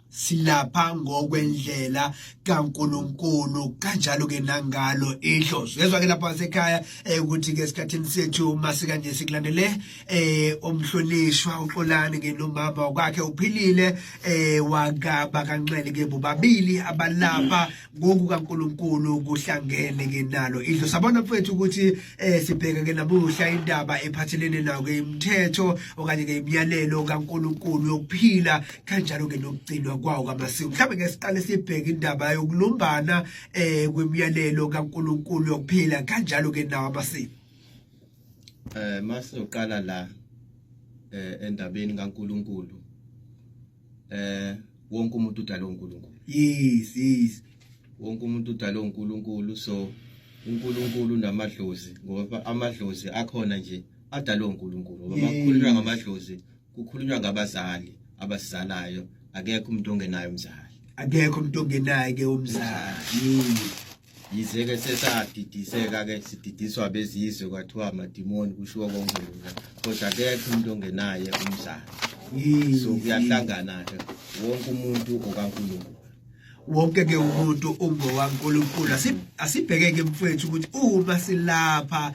Silapha ngokwendlela kaNkuluNkulu, kanjalo ke nangalo idlozi. Uyezwa ke lapha sekhaya ukuthi ke esikhathini sethu masika nje sikulandele umhlonishwa uXolani ke nomama wakhe uphilile wakaba kaNxele ke, bobabili abalapha ngoku kaNkuluNkulu kuhlangene ke nalo idlo. Sabona mfethu ukuthi sibheka ke namuhla indaba ephathelene nawo ke imithetho okanye ke imiyalelo kaNkuluNkulu yokuphila, kanjalo ke nokugcinwa kwawo kwamasiko. Mhlawumbe ke siqale sibheke indaba yokulumbana kwemiyalelo kaNkuluNkulu yokuphila, kanjalo ke nawo amasiko. Masizoqala la endabeni kaNkuluNkulu. Wonke umuntu udalwe uNkulunkulu. Yes. Wonke umuntu udalwe uNkulunkulu, so uNkulunkulu unamadlozi, ngoba amadlozi akhona nje adalwe uNkulunkulu. Ngoba makukhulunywa ngamadlozi kukhulunywa ngabazali abasizalayo, akekho umuntu ongenayo umzali. Akekho umuntu ongenayo ke umzali. Yize ke sesadidiseka ke, sididiswa abezizwe, kwathiwa amadimoni, kushiwo konke lokho, kodwa akekho umuntu ongenaye umzali. So kuyahlangana ke, wonke umuntu okaNkulunkulu. Wonke ke umuntu ungowaNkulunkulu. Asibheke ke mfethu ukuthi uma silapha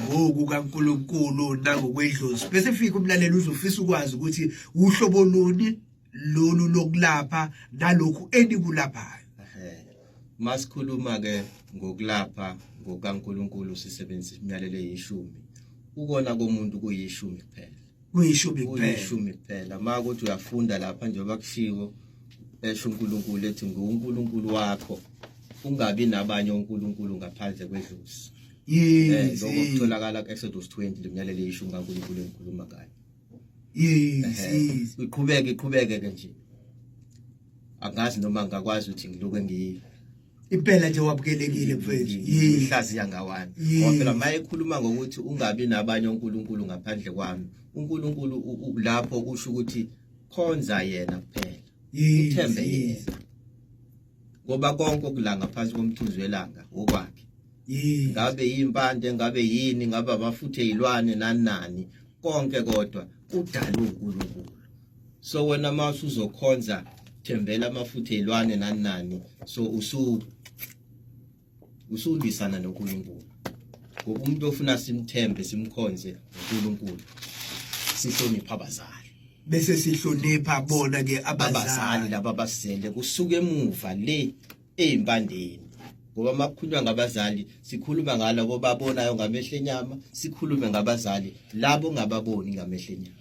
ngoku kaNkulunkulu nangokwedlozi specific, umlaleli uzofisa ukwazi ukuthi uhlobo luni lolu lokulapha nalokhu enikulaphayo. Masikhuluma ke ngokulapha ngokaNkulunkulu, sisebenzisa imiyalelo eyishumi. Ukona komuntu kuyishumi kuphela. Kuyishumi kuphela. Kuyishumi kuphela. Makuthi uyafunda lapha njengoba kushiwo, esho uNkulunkulu ethi nguNkulunkulu wakho, ungabi nabanye onkulunkulu ngaphandle kwedlozi. Lokho kutholakala ku-Exodus 20, lemiyalelo eyishumi kaNkulunkulu engikhuluma ngayo. Yes. Iqhubeke iqhubeke ke nje, angazi noma ngingakwazi ukuthi ngiloke ngiyi Impela nje wabukelekile mfethu. Ngihlaziya ngawani, ngoba phela maye ekhuluma ngokuthi ungabi nabanye onkulunkulu ngaphandle kwami, uNkulunkulu lapho kusho ukuthi khonza yena kuphela, uthembe yena, ngoba konke okula ngaphansi komthunzi welanga okwakhe. Ngabe yimpande, ngabe yini, ngabe amafutha ezilwane, nani nani, konke kodwa kudalwe uNkulunkulu. So wena mase uzokhonza, thembela amafutha ezilwane, nani nani, so usulwisana noNkulunkulu, ngoba umuntu ofuna simthembe simkhonze uNkulunkulu, sihlonipha abazali. Bese sihlonipha bona ke abazali laba abasizele kusuka emuva le ezimpandeni, ngoba makukhulunywa ngabazali sikhuluma ngalabo babonayo ngamehlo enyama, sikhulume ngabazali labo ongababoni ngamehlo enyama.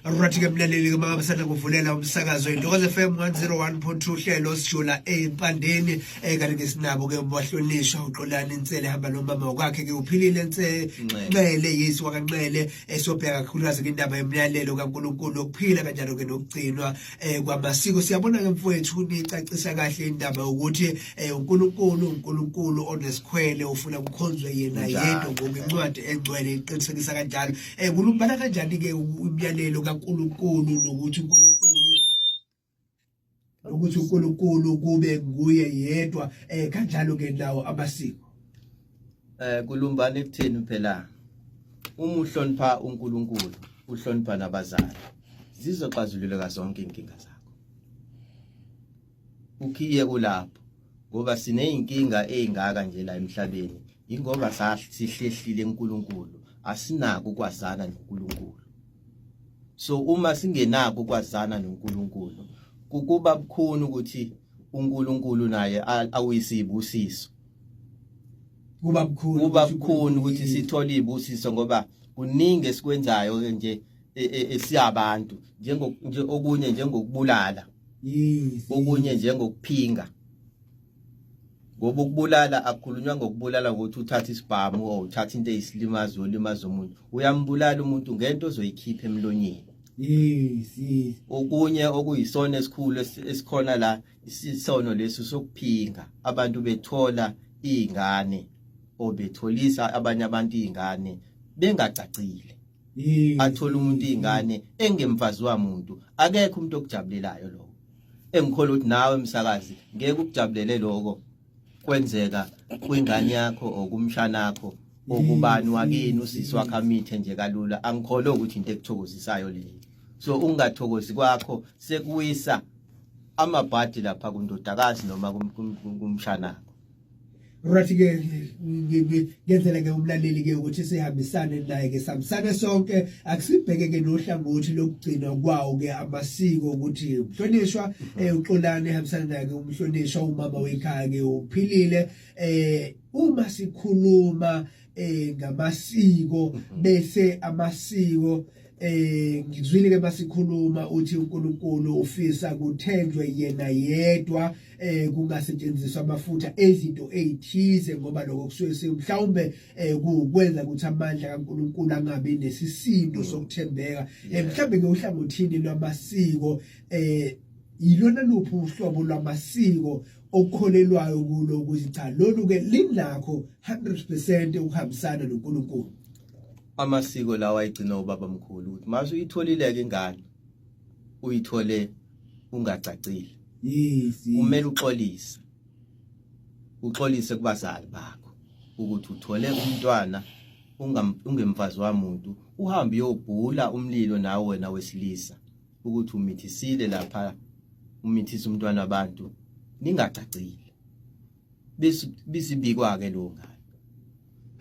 Right ke mlaleli, ke mangabe kuvulela umsakazo Intokozo FM 101.2, hlelo sijula empandeni, kanti ke sinabo ke bahlonishwa uXolani Nsele hamba nomama wakwakhe ke uphilile Nxele, yisi wakaNxele, esobheka kakhulukazi ke indaba yemiyalelo kaNkuluNkulu yokuphila, kanjalo ke nokugcinwa kwamasiko. Siyabona ke mfowethu nicacisa kahle indaba ukuthi uNkulunkulu uNkulunkulu onesikhwele, ufuna kukhonzwe yena yedwa, ngoba incwadi engcwele iqinisekisa kanjalo. Kulumbana kanjani ke imiyalelo kaNkuluNkulu nokuthi uNkulunkulu kube nguye yedwa, kanjalo ke nawo amasiko? Kulumbana ekutheni phela uma uhlonipha uNkulunkulu, uhlonipha nabazali, zizoxazululeka zonke inkinga zakho. Ukhiye kulapho, ngoba sineyinkinga ezingaka nje la emhlabeni, ingoba sihlehlile uNkulunkulu, asinako ukwazana noNkulunkulu. So uma singenako ukwazana noNkulunkulu, kukuba bukhuni ukuthi uNkulunkulu naye awuyisibusiso. Kuba bukhuni. Kuba bukhuni ukuthi sithole izibusiso, ngoba kuningi esikwenzayo ke nje esiyabantu, njengo nje okunye njengokubulala, okunye njengokuphinga, ngoba ukubulala akukhulunywa ngokubulala ngokuthi uthatha isibhamu or uthatha into eyisilimazo olimaza umuntu. Uyambulala umuntu ngento ozoyikhipha emlonyeni. Yes. Okunye okuyisona esikhulu esikhona la, isisono leso sokuphinga, abantu bethola izingane obetholisa abanye abantu izingane bengacacile. Athola umuntu izingane engemfazi wamuntu, akekho umuntu okujabulelayo lokho. Engikholwa ukuthi nawe msakazi ngeke ukujabulele lokho kwenzeka kwingane yakho okumshanakho okubani wakini, usisi wakhe amithe nje kalula. Angikholwa ukuthi into ekuthokozisayo leyo. So ungathokozi kwakho sekuwisa amabhadi lapha kundodakazi noma kumshanakho. Right ke, ngenzela ke umlaleli ke ukuthi sihambisane naye ke, sihambisane sonke. Akusibheke ke nohlangothi lokugcinwa kwawo ke amasiko, ukuthi umhlonishwa uXolane ehambisana naye ke umhlonishwa umama wekhaya ke uPhilile, uma sikhuluma ngamasiko, bese amasiko, ngizwile ke masikhuluma uthi uNkulunkulu ufisa kuthenjwe yena yedwa, kungasetshenziswa amafutha ezinto ezithize, ngoba lokho kusuke mhlawumbe kukwenza ukuthi amandla kaNkulunkulu angabi nesisindo sokuthembeka. Mhlawumbe ke uhlangothini lwamasiko, yilona luphi uhlobo lwamasiko okukholelwayo kulo ukuthi cha, lolu ke linakho 100% ukuhambisana noNkulunkulu? Amasiko lawa ayigcina ubaba mkhulu, ukuthi mase uyitholile ke ingane, uyithole ungacacile, kumele uxolise, uxolise kubazali bakho ukuthi uthole umntwana ungemfazi wamuntu, uhambe uyobhula umlilo nawe wena wesilisa ukuthi umithisile lapha, umithisa umntwana wabantu ningacacile, bese bisibikwa ke lo ngane,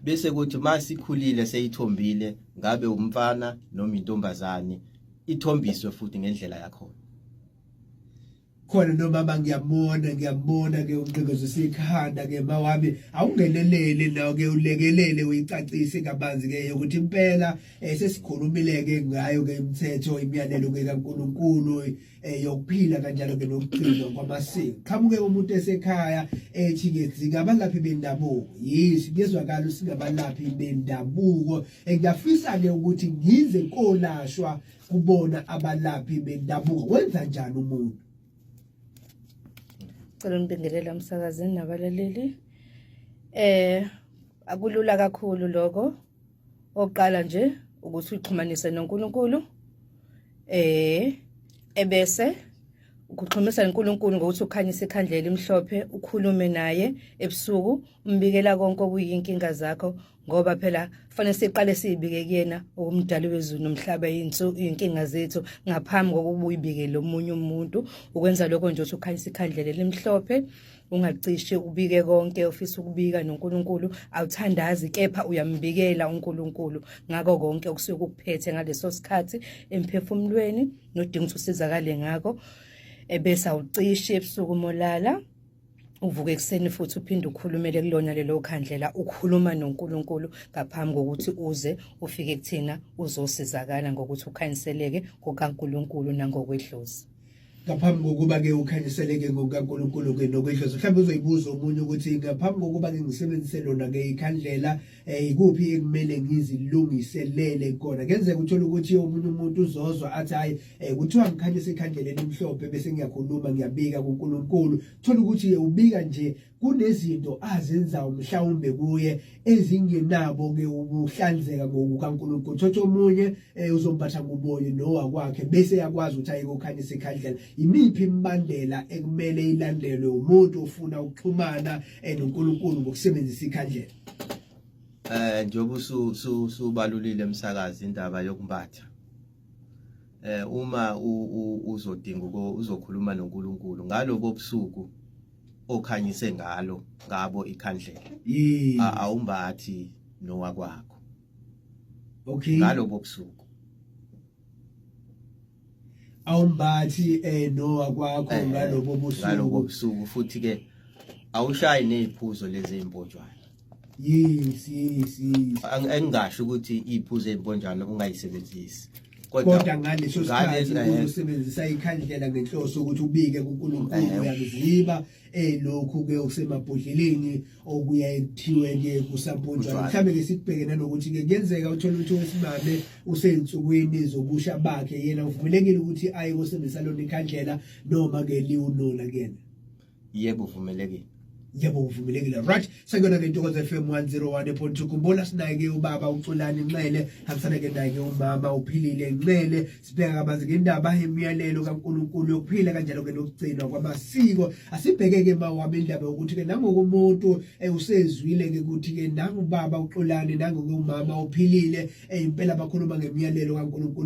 bese kuthi masikhulile seyithombile, ngabe umfana noma intombazane, ithombiswe futhi ngendlela yakhona. Khona nomama, ngiyabona, ngiyabona ke unqekezisa ikhanda ke. Mawami, awungenelele nawo ke, ulekelele, uyicacise kabanzi ke ukuthi impela sesikhulumile ke ngayo ke imithetho, imiyalelo ke kaNkuluNkulu yokuphila, kanjalo ke nokugcinwa kwamasiko. Qhamuke umuntu esekhaya ethi ke singabalaphi bendabuko. Yes, kuyezwakala, singabalaphi bendabuko. Ngiyafisa ke ukuthi ngize kolashwa kubona abalaphi bendabuko. Wenza njani umuntu? Cela ngibingelele umsakazini nabalaleli. Akulula kakhulu lokho. Oqala nje ukuthi uxhumanise noNkulunkulu. Ebese ukuxhumisa noNkulunkulu ngokuthi ukhanyise ikhandlela elimhlophe, ukhulume naye ebusuku, umbikela konke okuyinkinga zakho, ngoba phela fanele siqale siyibike kuyena okumdali wezulu nomhlaba iy'nkinga zethu ngaphambi kokuba uyibikele omunye umuntu. Ukwenza lokho nje uthi ukhanyisa ikhandlela elimhlophe, ungacishi, ubike konke ofisa ukubika noNkulunkulu. Awuthandazi, kepha uyambikela uNkulunkulu ngako konke okusuke kukuphethe ngaleso sikhathi emphefumulweni nodinga ukuthi usizakale ngakho. Ebese awucishi ebusuku molala, uvuke ekuseni futhi uphinde ukhulumele kulona lelo khandlela, ukhuluma noNkulunkulu ngaphambi kokuthi uze ufike kuthina uzosizakala ngokuthi ukhanyiseleke kukaNkulunkulu nangokwedlozi. Ngaphambi kokuba ke ukhanyiseleke ngokukaNkulunkulu ke nokwedlozi, mhlawumbe uzoyibuza omunye ukuthi ngaphambi kokuba ke ngisebenzise lona ke ikhandlela, ikuphi ekumele ngizilungiselele kona? Kenzeka uthola ukuthi omunye umuntu uzozwa athi hayi, kuthiwa ngikhanyise ikhandlela elimhlophe bese ngiyakhuluma, ngiyabika kuNkulunkulu. Thola ukuthi ubika nje kunezinto azenzayo mhlawumbe kuye ezingenabo ke ukuhlanzeka ngokukaNkulunkulu. Thothi omunye uzombatha ngubonye nowakwakhe bese yakwazi ukuthi aye kokhanyisa ikhandlela. Imiphi imibandela ekumele ilandelwe umuntu ofuna ukuxhumana noNkulunkulu ngokusebenzisa ikhandlela? Njengoba usubalulile emsakazi indaba yokumbatha, uma uzodinga uzokhuluma noNkulunkulu ngalobo busuku okhanyise ngalo ngabo ikhandlela, awumbathi nowakwakho. Ngalobo busuku. Awumbathi nowakwakho ngalobo busuku. Ngalobo busuku, futhi ke awushayi neziphuzo lezi ezimponjwana. yes. Engingasho ukuthi iphuzo ezimponjwana ungayisebenzisi. Kodwa ngaleso sikhathi uzosebenzisa ikhandlela ngenhloso ukuthi ubike kuNkulunkulu, uyakuziba lokhu ke okusemabhodleleni okuya ekuthiwe ke kusamponjwana. Mhlambe ke sikubheke nanokuthi ke kuyenzeka uthole ukuthi owesimame useyinsukwini zobusha bakhe, yena uvumelekile ukuthi aye kosebenzisa lona ikhandlela noma ke liwunona kuyena? Yebo, uvumelekile. Yebo, uvumelekile. Right, sekuyona ke Ntokozo FM 101.2. Khumbula sinaye ke ubaba uXolani Nxele, hambisana ke naye ke umama uPhilile Nxele. Sibheka kabanzi ngendaba yemiyalelo kaNkulunkulu yokuphila, kanjalo ke nokugcinwa kwamasiko. Asibheke ke mawami indaba yokuthi ke nangokumuntu usezwile ke ukuthi ke nangubaba uXolani nangoku umama uPhilile, impela bakhuluma ngemiyalelo kaNkulunkulu.